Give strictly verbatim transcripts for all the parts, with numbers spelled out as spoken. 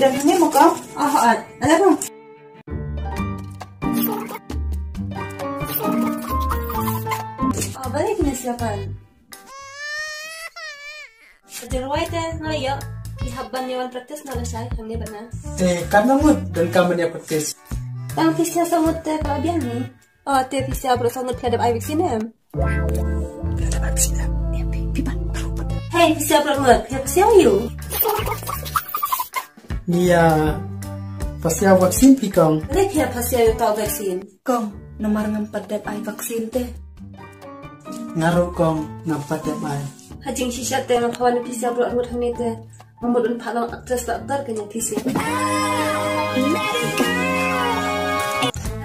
Dah ni mo kong? Ah, ah. Ala kong. Ah, balik ni silakan. Ka jingrwai te nga la ïoh, ki hap ban ïa wan practice na lashai hangne bad na. Te katno ngut donkam ban ïa practice? Tang phi sngew sa ngut te ka la biang ni. Oh, te phi sngew sa ngut phi la dep ai vaccine em? Phi la dep ai vaccine em? Eh, phi, phi ban, ban. Hei, phi sngew sa ngut phi la sngew ïa u. Ngi ïa phasiaw vaccine phi kong. Balei phi ïa phasiaw ïa uta u vaccine? Kong, namar ngam pat dep ai vaccine te. Nga ruh kong ngam pat dep ai. Ha jingshisha te nga phah wan phasiaw baroh arngut hangne te. Nga mut ban phah long actress bad actor kane phi sngewbha.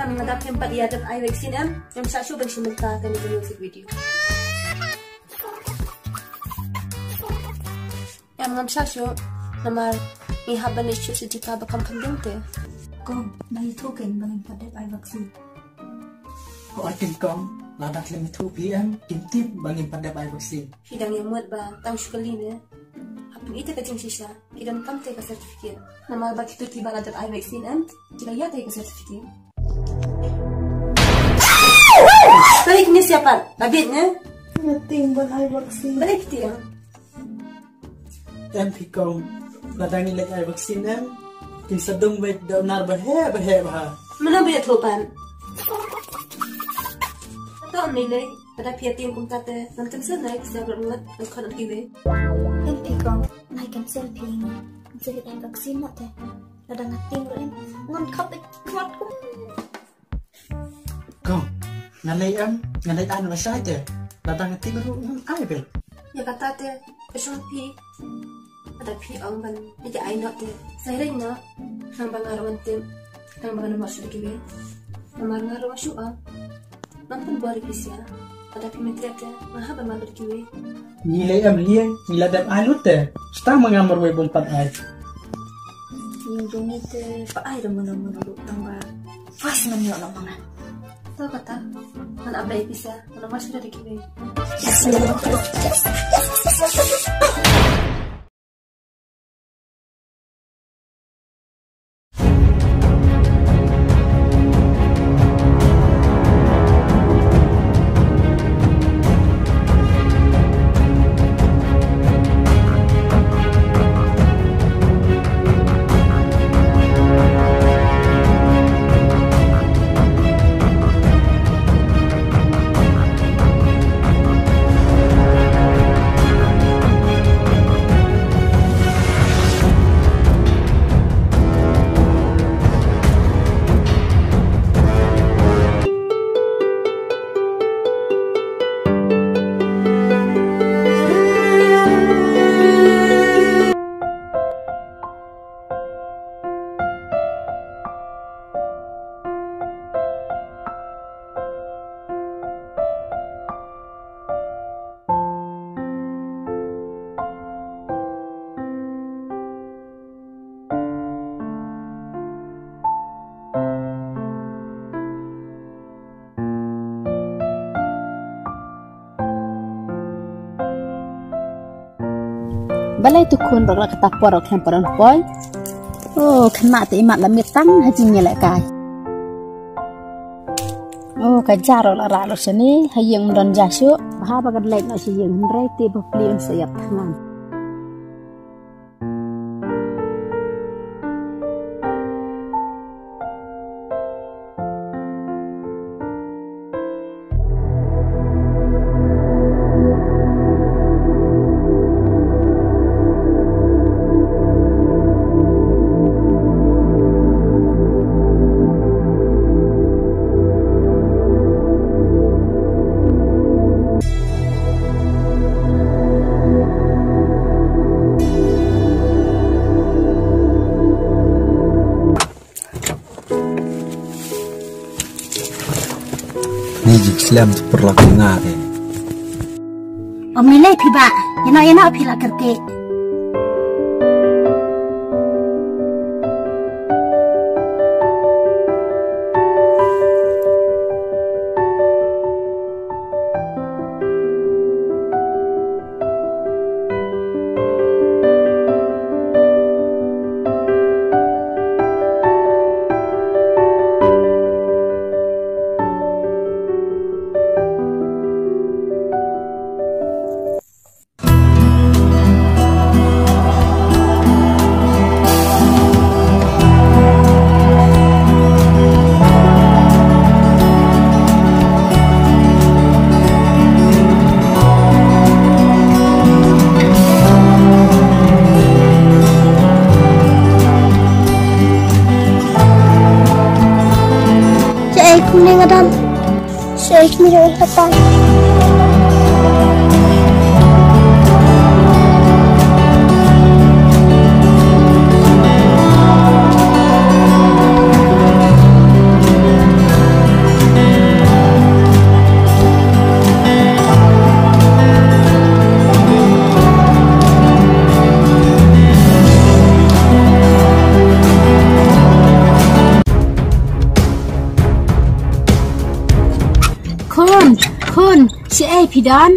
Em, nga dap kem pat ïa dep ai vaccine em. Ngam shah shuh ban shim bynta kane ka music video. Em, ngam shah shuh, namar ngi hap ban leit shuh sha jaka ba kham kham jong te. Kong, nang ïathuh kein ba ngim pat dep ai vaccine. Ko atin kong, lada khlem ïathuh phi em, kim tip ba ngim pat dep ai vaccine. Phi dang ïa mut ba tang shu kylli ne. Hap phi ïa ka jingshisha, ki donkam te ka certificate. Namar ba kito kiba la dep ai vaccine em, ki la ïoh te ka certificate. Balik ni siapa? Babit ne? Ngeting ban ai vaccine. Balik ti ya. Em phi kong, lada ngi leit ai vaccine em, kin sa dung beit da u nar ba heh ba heh bha. Mano ba ïathuh pan? Kato ni lei, lada phi ïa tieng kumta te, ngan cancel na ki sa brot ngat, ngan khot ngan kiwei. Em phi kong, nai cancel phi ngi. Ngan sa leit ai vaccine noh te. Lada nga tieng ruh em, ngan khot beit khot kum. Kong, nga lei em, nga leit ai na lashai te. Lada nga tieng ruh ngan ai beit. Ïa kata te, ka shong phi. Lada phi ong ban ïa ai noh te. Sa ïa leit noh. Nang ba nga ruh ngan tip. Nang ba ngan ym ot shuh da kiwei. Namar nga ruh nga shu ong. Ngam pynbor ïa phi sha. Lada phi mynta te, nga hap ban wan bad kiwei. Ngi lei em lieng, ngi la dep ai lut te. Sdang ma nga marwei bym pat ai. Ïa jong ngi te ba ai da mano mano ruh tang ba. First ngan ïoh noh ma nga. To kata, ngan ap da ïa phi sha, ngan ym ot shuh da kiwei. Balei tu khun rok la kata por rok khlem pardon poi. Oh, khynnah te imat la miet tang ha jingïalehkai. Oh, ka ja rok la rah lut shane, ha ïing ym don ja shuh, bha ba ka leit noh sha ïing hynrei te bapli un sa ïap thngan. Ni jik slem tu perlaku ngare. Om ni lei phi ba, ïa no ïa no phi la kyrkieh. Nga dam. Sha ei ki mih ïa u Hatan. Khun, khun, shaei phi don?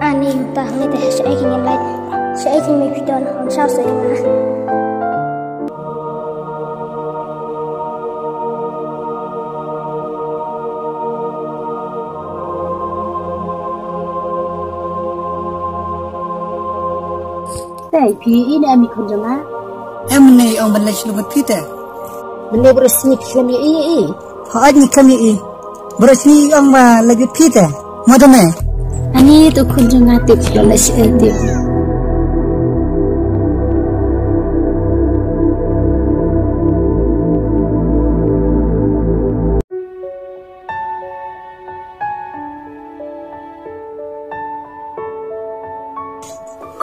Ani, mynta hangne te shaei ki ngin leit, shaei ki mih phi don, ym shah seh ïa nga. Te phi ïohi ne em i khun jong nga? Em, mynne i ong ban leit shlur bad phi te. Mynne baroh sngi phi khlem ïohi ïa i. Hooid, ngi khlem ïohi. Baroh sngi i ong ba leit bad phi te. Mo da me? Ani, to khun jong nga tip, to leit sha ei tip.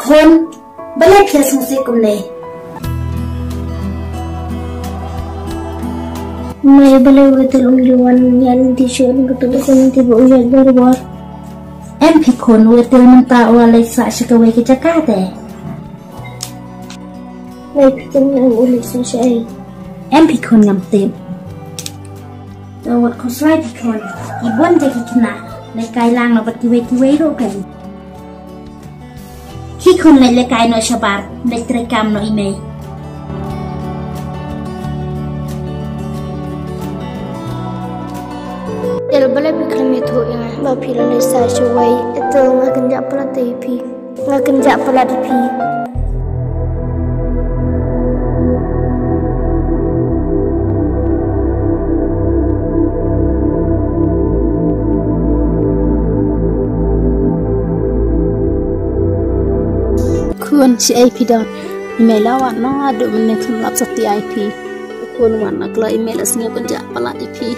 Khun, balei phi sngewsih kumne? Mei, balei u Etel um ju wan ïa lynti shuh, ka tu ka lynti ba u ïaid bor bor. Em phi khun, u Etel mynta u la leit sah sha kawei ka jaka te. Mei, phi kynmaw u leit sah shaei? Em phi khun, ngam tip. To wat khuslai phi khun. Ki bun te ki khynnah leit kai lang noh bad kiwei kiwei ruh kein. Khie khun leit lehkai noh shabar, leit trei kam noh i mei. Etel, balei phi khlem ïathuh ïa nga ba phi la leit sah shawei? Etel, nga kynjah palat ïa phi. Nga kynjah palat ïa phi. Khun, shaei phi don? I mei la wad noh haduh mynne, khun lap sati ai phi. Khun, wan na kloi, i mei la sngew kynjah palat ïa phi.